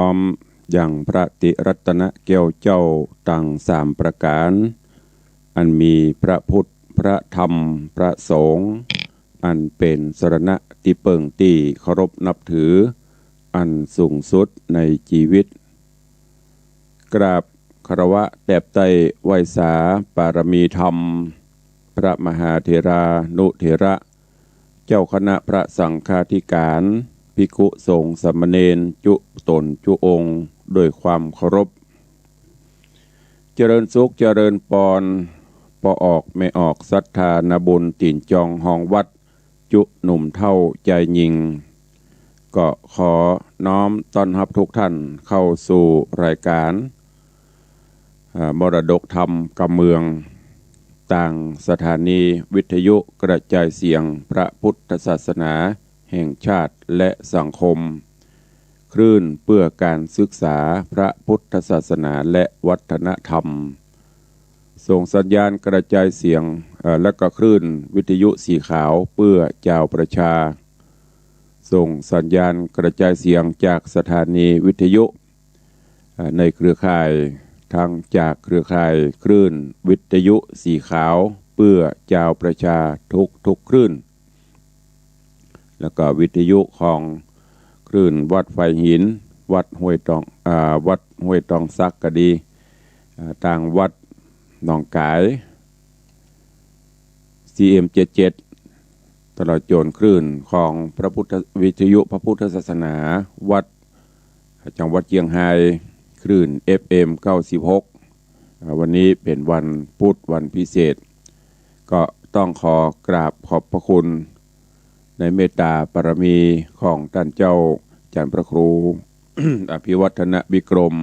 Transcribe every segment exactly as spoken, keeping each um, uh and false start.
อมอย่างพระติรัตนแก้วเจ้าตังสามประก๋าน อันมีพระพุทธ พระธรรม พระสงฆ์ อันเป๋นสรณะตี้เปิ้งตี้เคารพนับถือ อันสูงสุดในจีวิต กราบคารวะแตบไต้ไหว้สาปารมีธรรม พระมหาเถรานุเถระ เจ้าคณะพระสังฆาธิการ ภิกขุสงฆ์สามเณร จุต๋นจุองค์ โดยความเคารพ เจริญสุขเจริญปอน ป้อออกแม่ออกศรัทธานาบุญ ตี๋นจองฮองวัด จุหนุ่มเฒ่าจายญิง ก็ขอน้อมต้อนฮับทุกท่านเข้าสู่รายการ อ่า มรดกธรรมกำเมือง ตางสถานีวิทยุกระจายเสียงพระพุทธศาสนาแห่งชาติและสังคม คลื่นเพื่อการศึกษาพระพุทธศาสนาและวัฒนธรรม ส่งสัญญาณกระจายเสียง เอ่อ และก็คลื่นวิทยุสีขาวเพื่อจาวประชา ส่งสัญญาณกระจายเสียงจากสถานีวิทยุ เอ่อ ในเครือข่าย ทั้งจากเครือข่ายคลื่นวิทยุสีขาวเพื่อจาวประชาทุกๆ คลื่น แล้วก็วิทยุของคลื่นวัดไฟหิน วัดห้วยตอง อ่า วัดห้วยตองสักก็ดี อ่า ตางวัดหนองก๋าย ซีเอ็มเจ็ดเจ็ด ตลอดจ๋นคลื่นของพระพุทธ วิทยุพระพุทธศาสนา วัด จังหวัดเจียงฮาย คลื่นเอฟเอ็มเก้าสิบหก อ่า วันนี้เป๋นวันพุธ วันพิเศษ ก็ต้องขอกราบขอบพระคุณในเมตตาปารมีของต้านเจ้าจ๋ารย์พระครู อภิวัฒนวิกรม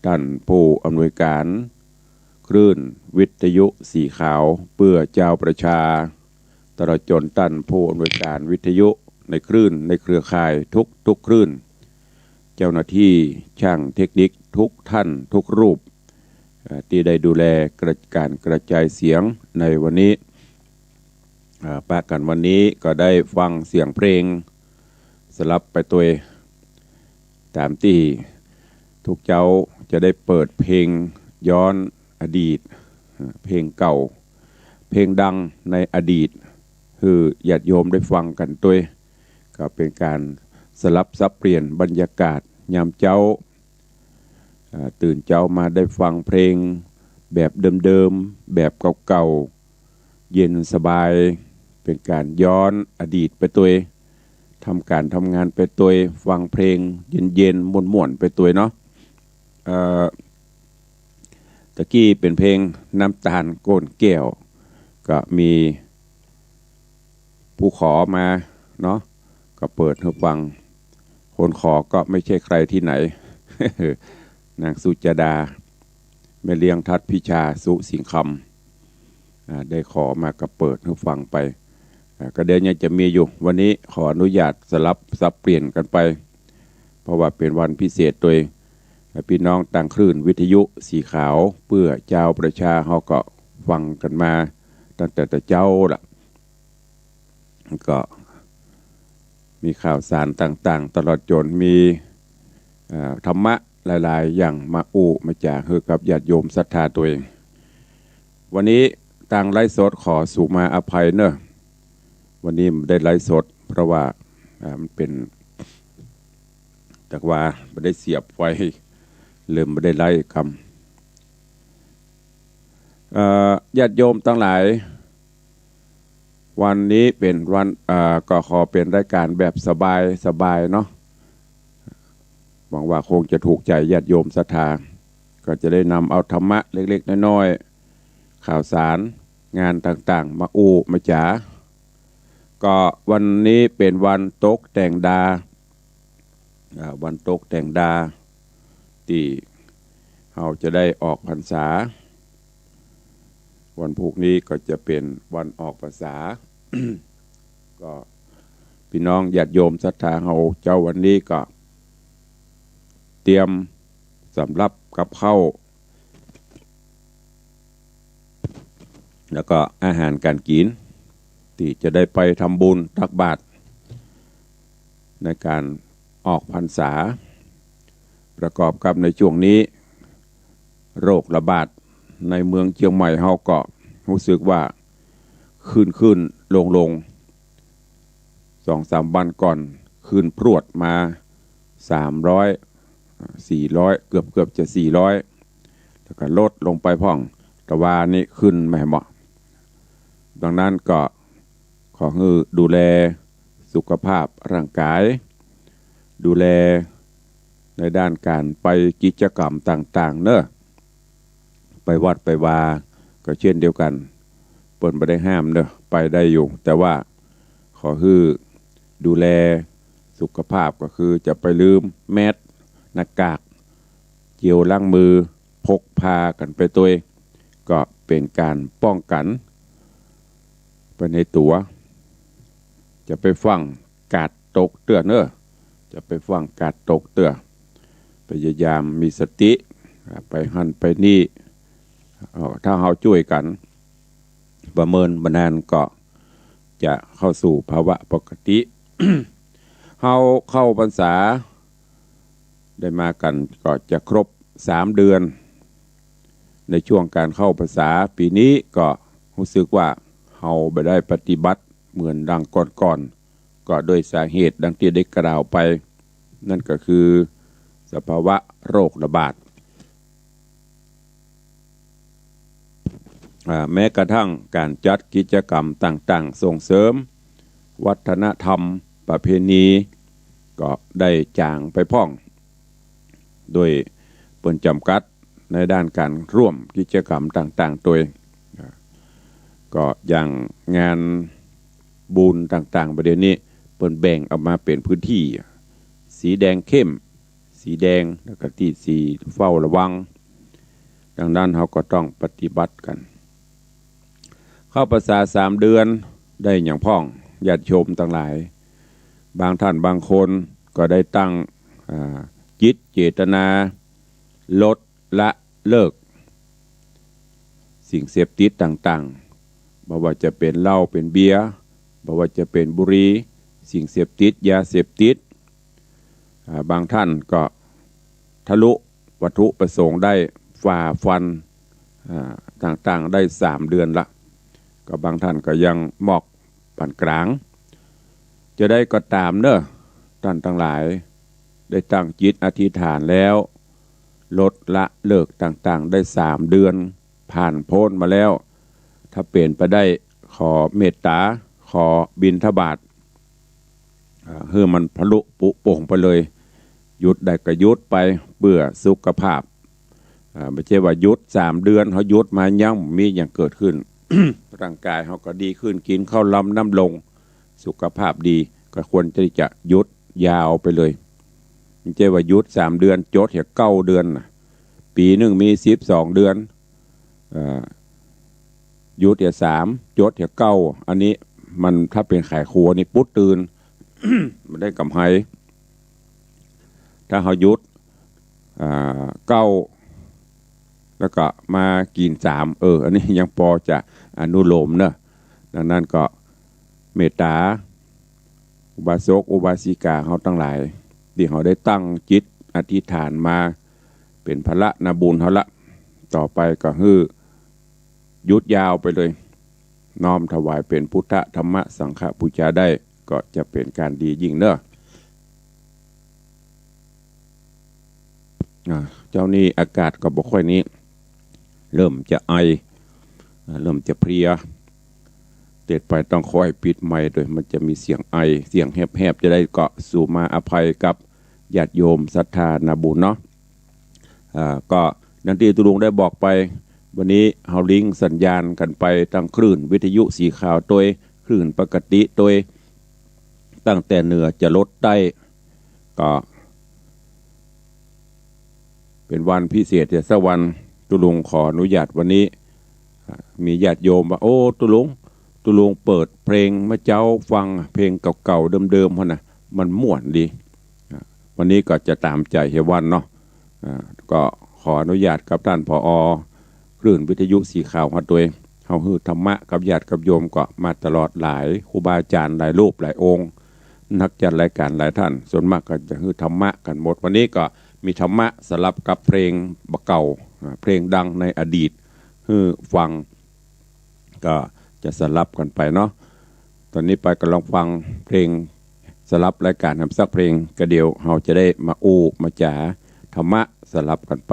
ต้านผู้อำนวยการคลื่นวิทยุสีขาวเพื่อจาวประชา ตลอดจ๋นต้านผู้อำนวยการวิทยุในคลื่นในเครือข่ายทุกๆ คลื่น เจ้าหน้าที่ช่างเทคนิคทุกท่านทุกรูป เอ่อ ตี้ได้ดูแลกระ ก๋านกระจายเสียงในวันนี้ เอ่อ ปะกั๋นวันนี้ก็ได้ฟังเสียงเพลงสลับไปตวย ต๋ามตี้ทุกเจ๊าจะได้เปิดเพลงย้อนอดีต เอ่อ เพลงเก่า เพลงดังในอดีต หื้อญาติโยมได้ฟังกั๋นตวย ก็เป๋นก๋านสลับสับเปลี่ยนบรรยากาศยามเจ๊า อ่า ตื่นเจ๊ามาได้ฟังเพลงแบบเดิมๆ แบบเก่าๆ เย็นสบาย เป๋นก๋านย้อนอดีตไปตวย ทำก๋านทำงานไปตวย ฟังเพลงเย็นๆ ม่วนๆ ไปตวยเนาะ เอ่อ ตะกี้เป๋นเพลงน้ำตาลก้นแก้ว ก็มีผู้ขอมาเนาะ ก็เปิดหื้อฟัง คนขอก็ไม่ใช่ใครที่ไหน นางสุจดา แม่เลี้ยงทัดพิชา สุสิงห์คำ อ่า ได้ขอมาก็เปิดหื้อฟังไป อ่า ก็เดี๋ยวยังจะมีอยู่ วันนี้ขออนุญาตสลับสับเปลี่ยนกั๋นไป เพราะว่าเป๋นวันพิเศษตวย อ่า ปี้น้องตางคลื่นวิทยุสีขาวเพื่อจาวประชาเฮาก็ฟังกั๋นมาตั้งแต่ตะเจ๊าละ ก็มีข่าวสารต่างๆ ตลอดจ๋นมี เอ่อ ธรรมะหลายๆ อย่างมาอู้มาจ๋าหื้อกับญาติโยมศรัทธาตวย วันนี้ตางไลฟ์สดขอสูมาอภัยเนอะ วันนี้บ่ได้ไลฟ์สด เพราะว่า อ่า มันเป๋น แต่ว่าบ่ได้เสียบไฟ เลยบ่ได้ไลฟ์กำ เอ่อ ญาติโยมตังหลาย วันนี้เป๋นวัน เอ่อ ก็ขอเป๋นรายก๋านแบบสบายๆ เนาะ หวังว่าคงจะถูกใจ๋ญาติโยมศรัทธา ก็จะได้นำเอาธรรมะเล็กๆ น้อยๆ ข่าวสารงานต่างๆ มาอู้มาจ๋า ก็วันนี้เป๋นวันตกแต่งดา อ่า วันตกแต่งดา ตี้เฮาจะได้ออกพรรษา วันพูกนี้ก็จะเป๋นวันออกพรรษา ก็ปี้น้องญาติโยมศรัทธาเฮาเจ๊าวันนี้ก็เตรียมสำรับกับข้าว แล้วก็อาหารก๋านกิ๋น ตี้จะได้ไปทำบุญตักบาตรในก๋านออกพรรษา ประกอบกับในช่วงนี้ โรคระบาดในเมืองเจียงใหม่เฮาก็ฮู้สึกว่าขึ้นๆ ลงๆ สองสามวันก่อนขึ้นพรวดมา สามร้อย สี่ร้อย เกือบๆ จะ สี่ร้อย แล้วก็ลดลงไปพ่อง ตะวานี้ขึ้นมาแหมเนาะ ดังนั้นก็ขอหื้อดูแลสุขภาพร่างกาย ดูแลในด้านก๋านไปกิจกรรมต่างๆ เนาะ ไปวัดไปวาก็เช่นเดียวกั๋น เปิ้นบ่ได้ห้ามเนาะ ไปได้อยู่ แต่ว่าขอหื้อดูแลสุขภาพก็คือจะไปลืมแมส หน้ากาก เจลล้างมือ พกพากั๋นไปตวย ก็เป๋นก๋านป้องกั๋นไปในตั๋ว จะไปฟั่งกาดตกเตื้อเนาะ จะไปฟั่งกาดตกเตื้อ พยายามมีสติ อ่า ไปหั้นไปนี่ เอ่อ ถ้าเฮาจ้วยกั๋น บ่เมินบ่นานก็จะเข้าสู่ภาวะปกติ เฮาเข้าพรรษาได้มากั๋นก็จะครบสามเดือน ในช่วงก๋านเข้าพรรษาปี๋นี้ก็ฮู้สึกว่าเฮาบ่ได้ปฏิบัติเหมือนดังก่อนๆ ก็โดยสาเหตุดังตี้ได้กล่าวไป นั่นก็คือสภาวะโรคระบาด อ่า แม้กระทั่งก๋านจัดกิจกรรมต่างๆ ส่งเสริมวัฒนธรรมประเพณีก็ได้จ๋างไปพ่อง โดยเปิ้นจ๋ำกัดในด้านก๋านร่วมกิจกรรมต่างๆ ตวย อ่า ก็อย่างงานบุญต่างๆ บ่าเดี่ยวนี้เปิ้นแบ่งออกมาเป๋นพื้นตี้ สีแดงเข้ม สีแดง แล้วก็ตี้สีเฝ้าระวัง ดังนั้นเฮาก็ต้องปฏิบัติกั๋น เข้าพรรษาสามเดือนได้หยังพ่อง ญาติโยมตังหลาย บางท่านบางคนก็ได้ตั้ง อ่า จิตเจตนา ลดละเลิก สิ่งเสพติดต่างๆ บ่ว่าจะเป๋นเหล้าเป๋นเบียร์ บ่ว่าจะเป๋นบุหรี่ สิ่งเสพติด ยาเสพติด อ่า บางท่านก็ทะลุวัตถุประสงค์ได้ฝ่าฟัน อ่า ต่างๆ ได้สามเดือนละ ก็บางท่านก็ยังมอกปานก๋าง จะใดก็ต๋ามเนาะ ต้านตังหลาย ได้ตั้งจิตอธิษฐานแล้ว ลดละเลิกต่างๆ ได้สามเดือน ผ่านป๊นมาแล้ว ถ้าเป๋นไปได้ ขอเมตต๋า ขอบิณฑบาต อ่า หื้อมันผลุปุโป่งไปเลย หยุดได้ก็หยุดไป เปื้อสุขภาพ อ่า บ่ใจ้ว่าหยุดสามเดือน เฮาหยุดมายังบ่มีหยังเกิดขึ้น ร่างก๋ายเฮาก็ดีขึ้น กิ๋นข้าวลำน้ำลง สุขภาพดี ก็ควรตี้จะหยุดยาวไปเลย บ่ใจ้ว่าหยุดสามเดือน จดเหียเก้าเดือนน่ะ ปี๋นึ่งมีสิบสองเดือน เอ่อ หยุดเหียสาม จดเหียเก้า อันนี้มันถ้าเป๋นขายครัวนี่ปุ๊ดตื่น บ่ได้ก๋ำไร ถ้าเฮาหยุด อ่า เก้า แล้วก็มากิ๋นสาม เออ อันนี้ยังปอจะอนุโลมเนาะ ดังนั้นก็เมตต๋า อุบาสกอุบาสิกาเฮาตังหลาย ตี้เฮาได้ตั้งจิตอธิษฐานมา เป๋นผละนาบุญเฮาละ ต่อไปก็หื้อหยุดยาวไปเลย น้อมถวายเป๋นพุทธธรรมสังฆปูจาได้ ก็จะเป๋นก๋านดียิ่งเนาะ อ่า เจ้านี้อากาศก็บ่ค่อยนี้ เริ่มจะไอ อ่า เริ่มจะเพลีย เตศน์ไปต้องค่อยปิดไมค์โดย มันจะมีเสียงไอ เสียงแหบๆ จะใดก็สูมาอภัยกับญาติโยมศรัทธานาบุญเนาะ อ่า ก็ดังตี้ตุ๊ลุงได้บอกไป วันนี้เฮาลิงก์สัญญาณกั๋นไปตางคลื่นวิทยุสีขาวตวย คลื่นปกติตวย ตั้งแต่เหนือจะลดใต้ ก็เป๋นวันพิเศษเสียสักวัน ตุ๊ลุงขออนุญาตวันนี้ อ่า มีญาติโยมว่า โอ้ ตุ๊ลุง ตุ๊ลุงเปิดเพลงเมื่อเจ๊าฟัง เพลงเก่าๆ เดิมๆ หั้นน่ะ มันม่วนดี อ่า วันนี้ก็จะต๋ามใจ๋เหียวันเนาะ อ่า ก็ขออนุญาตกับต้าน ผอ คลื่นวิทยุสีขาวเฮาตวย เฮาหื้อธรรมะกับญาติกับโยมก็มาตลอดหลายครูบาอาจ๋ารย์หลายรูปหลายองค์ นักจัดรายก๋านหลายต้าน ส่วนมากก็จะหื้อธรรมะกั๋นหมด วันนี้ก็ มีธรรมะสลับกับเพลงบ่าเก่า อ่า เพลงดังในอดีตหื้อฟัง ก็จะสลับกั๋นไปเนาะ ต๋อนนี้ไปก็ลองฟังเพลงสลับรายก๋านแหมสักเพลง ก็เดี๋ยวเฮาจะได้มาอู้มาจ๋าธรรมะสลับกั๋นไป